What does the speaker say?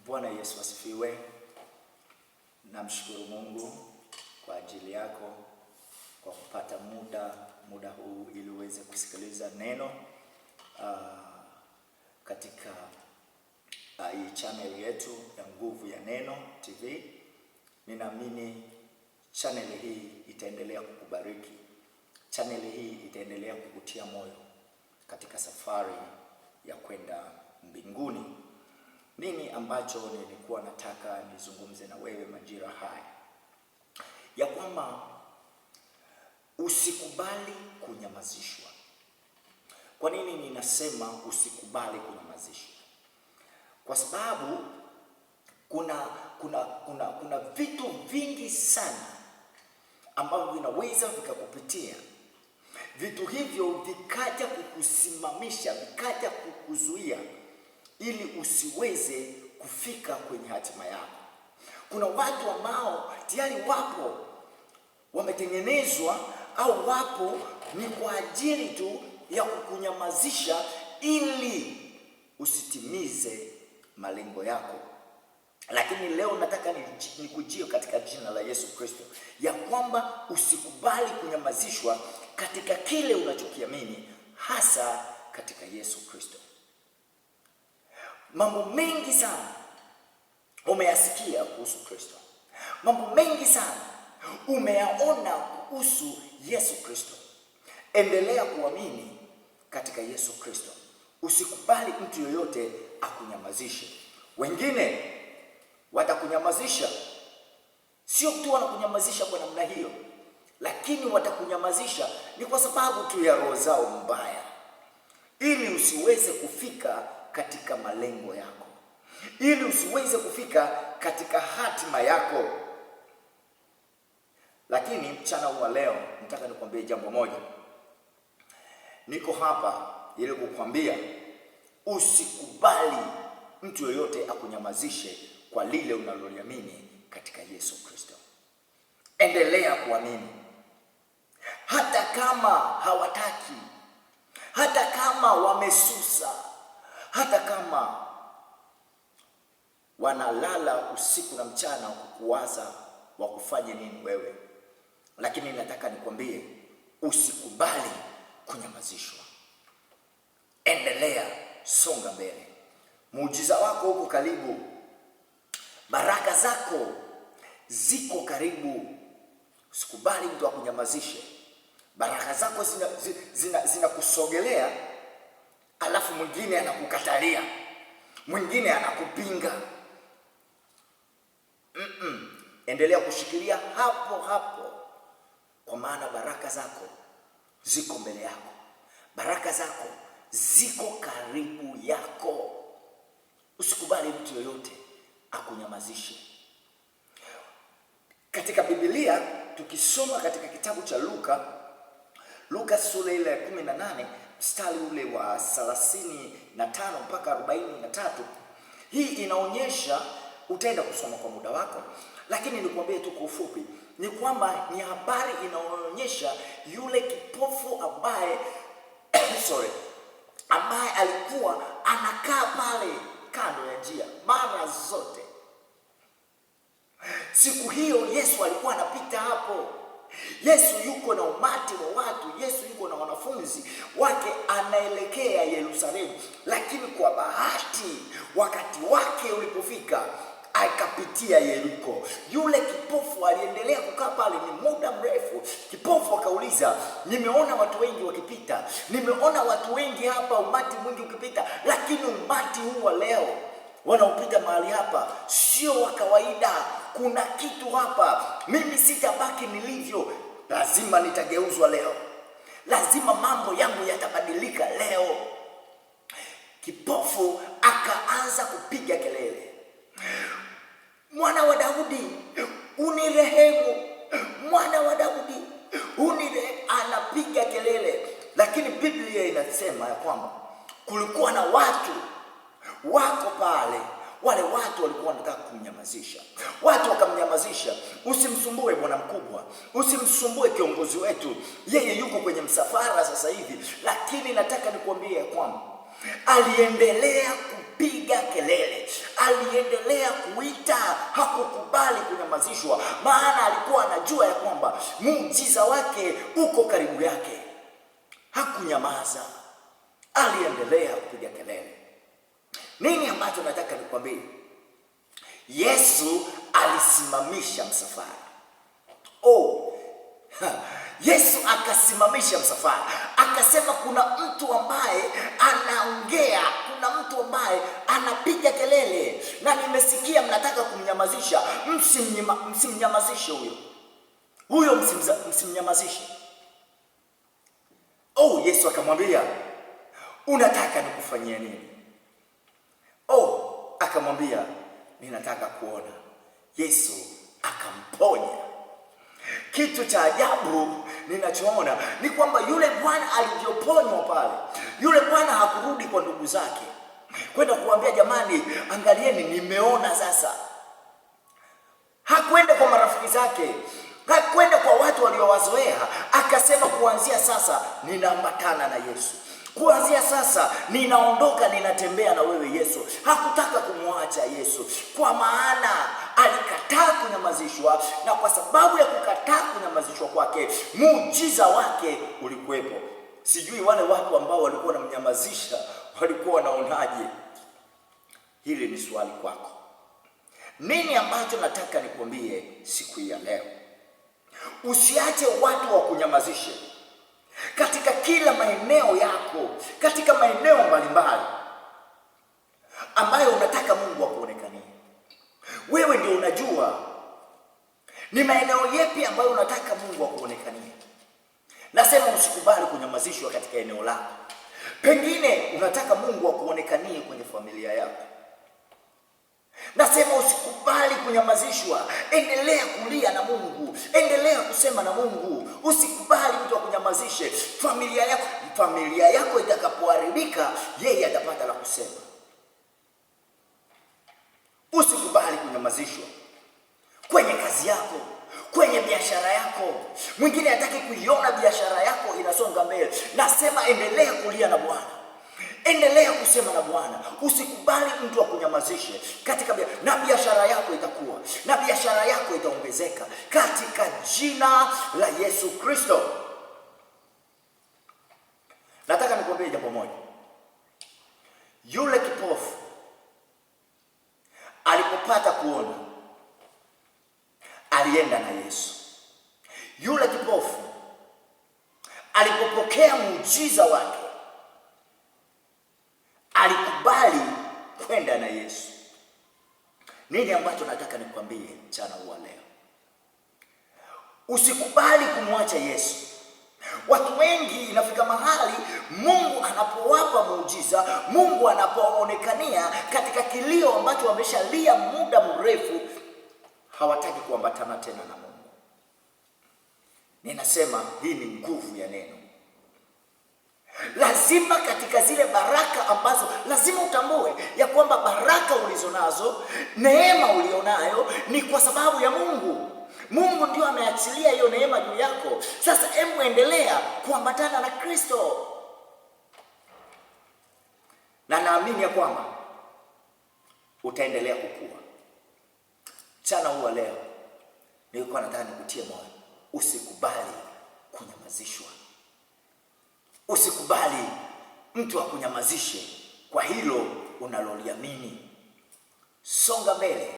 Bwana Yesu asifiwe. Namshukuru Mungu kwa ajili yako kwa kupata muda huu ili uweze kusikiliza neno katika hii channel yetu ya Nguvu ya Neno TV. Ninaamini channel hii itaendelea kukubariki. Channel hii itaendelea kukutia moyo katika safari ya kwenda mbinguni. Nini ambacho nilikuwa nataka nizungumze na wewe majira haya? Ya kwamba usikubali kunyamazishwa. Kwa nini ninasema usikubali kunyamazishwa? Kwa sababu kuna vitu vingi sana ambavyo vinaweza vikakupitia. Vitu hivyo vikaja kukusimamisha, vikaja kukuzuia ili usiweze kufika kwenye hatima yako. Kuna watu ambao tayari wapo wametengenezwa au wapo ni kwa ajili tu ya kukunyamazisha ili usitimize malengo yako. Lakini leo nataka nikujie katika jina la Yesu Kristo ya kwamba usikubali kunyamazishwa katika kile unachokiamini, hasa katika Yesu Kristo. Mambo mengi sana umeyasikia kuhusu Kristo, mambo mengi sana umeyaona kuhusu Yesu Kristo. Endelea kuamini katika Yesu Kristo, usikubali mtu yoyote akunyamazishe. Wengine watakunyamazisha, sio tu wanakunyamazisha kwa namna hiyo, lakini watakunyamazisha ni kwa sababu tu ya roho zao mbaya, ili usiweze kufika katika malengo yako, ili usiweze kufika katika hatima yako. Lakini mchana huu wa leo nataka nikwambie jambo moja. Niko hapa ili kukwambia usikubali mtu yoyote akunyamazishe kwa lile unaloliamini katika Yesu Kristo. Endelea kuamini hata kama hawataki, hata kama wamesusa, hata kama wanalala usiku na mchana kukuwaza wakufanye nini wewe, lakini nataka nikwambie usikubali kunyamazishwa. Endelea, songa mbele. Muujiza wako uko karibu, baraka zako ziko karibu. Usikubali mtu akunyamazishe. Baraka zako zinakusogelea, zina alafu mwingine anakukatalia, mwingine anakupinga. Endelea kushikilia hapo hapo, kwa maana baraka zako ziko mbele yako, baraka zako ziko karibu yako. Usikubali mtu yoyote akunyamazishe. Katika Biblia tukisoma katika kitabu cha Luka, Luka sura ile ya 18 mstari ule wa 35 mpaka 43, hii inaonyesha, utaenda kusoma kwa muda wako, lakini nikuambie tu kwa ufupi ni kwamba ni habari inaonyesha yule kipofu ambaye sorry, ambaye alikuwa anakaa pale kando ya njia mara zote. Siku hiyo Yesu alikuwa anapita hapo. Yesu yuko na umati wa watu, Yesu yuko na wanafunzi wake, anaelekea Yerusalemu, lakini kwa bahati wakati wake ulipofika akapitia Yeriko. Yule kipofu aliendelea kukaa pale ni muda mrefu. Kipofu akauliza, nimeona watu wengi wakipita, nimeona watu wengi hapa, umati mwingi ukipita, lakini umati huu wa leo wanaopita mahali hapa sio wa kawaida. Kuna kitu hapa, mimi sitabaki nilivyo, lazima nitageuzwa leo, lazima mambo yangu yatabadilika leo. Kipofu akaanza kupiga kelele, Mwana wa Daudi unirehemu, mwana wa Daudi unirehemu. Anapiga kelele, lakini Biblia inasema ya kwamba kulikuwa na watu wako pale. Wale watu walikuwa wanataka kumnyamazisha, watu wakamnyamazisha, usimsumbue bwana mkubwa, usimsumbue kiongozi wetu, yeye yuko kwenye msafara sasa hivi. Lakini nataka nikuambie ya kwamba aliendelea kupiga kelele, aliendelea kuita, hakukubali kunyamazishwa, maana alikuwa anajua ya kwamba muujiza wake uko karibu yake. Hakunyamaza, aliendelea kupiga kelele. Nini ambacho nataka nikwambie? Yesu alisimamisha msafara. Oh, Yesu akasimamisha msafara, akasema kuna mtu ambaye anaongea, kuna mtu ambaye anapiga kelele, na nimesikia mnataka kumnyamazisha. Msimnyamazishe huyo, huyo msimnyamazishe. Oh, Yesu akamwambia unataka nikufanyie nini? Oh, akamwambia ninataka kuona. Yesu akamponya. Kitu cha ajabu ninachoona ni kwamba yule bwana alivyoponywa pale, yule bwana hakurudi kwa ndugu zake kwenda kuambia jamani, angalieni nimeona sasa. Hakwenda kwa marafiki zake, hakwenda kwa watu waliowazoea. Akasema, kuanzia sasa ninaambatana na Yesu, kuanzia sasa ninaondoka, ninatembea na wewe Yesu. Hakutaka kumwacha Yesu, kwa maana alikataa kunyamazishwa, na kwa sababu ya kukataa kunyamazishwa kwake, muujiza wake ulikuwepo. Sijui wale watu ambao walikuwa wanamnyamazisha walikuwa wanaonaje? Hili ni swali kwako. Nini ambacho nataka nikwambie siku ya leo? Usiache watu wakunyamazishe katika kila maeneo yako, katika maeneo mbalimbali ambayo unataka Mungu akuonekanie. Wewe ndio unajua ni maeneo yepi ambayo unataka Mungu akuonekanie. Nasema usikubali kunyamazishwa katika eneo lako. Pengine unataka Mungu akuonekanie kwenye familia yako. Nasema usikubali kunyamazishwa. Endelea kulia na Mungu, endelea kusema na Mungu. Usikubali mtu akunyamazishe. Familia yako itakapoharibika, yeye atapata la kusema. Usikubali kunyamazishwa kwenye kazi yako, kwenye biashara yako. Mwingine hataki kuiona biashara yako inasonga mbele. Nasema endelea kulia na Bwana, endelea kusema na Bwana. Usikubali mtu akunyamazishe katika na biashara yako itakuwa, na biashara yako itaongezeka katika jina la Yesu Kristo. Nataka nikwambie jambo moja. Yule kipofu alipopata kuona alienda na Yesu. Yule kipofu alipopokea muujiza wake alikubali kwenda na Yesu. Nini ambacho nataka nikwambie mchana huu wa leo? Usikubali kumwacha Yesu. Watu wengi inafika mahali Mungu anapowapa muujiza, Mungu anapoonekania katika kilio ambacho wameshalia muda mrefu, hawataki kuambatana tena na Mungu. Ninasema hii ni nguvu ya neno. Lazima katika zile baraka ambazo lazima utambue ya kwamba baraka ulizonazo, neema ulionayo ni kwa sababu ya Mungu. Mungu ndio ameachilia hiyo neema juu yako. Sasa hebu endelea kuambatana na Kristo, na naamini ya kwamba utaendelea kukua. Mchana huu wa leo nilikuwa nataka nikutie moyo, usikubali kunyamazishwa. Usikubali mtu akunyamazishe kwa hilo unaloliamini. Songa mbele.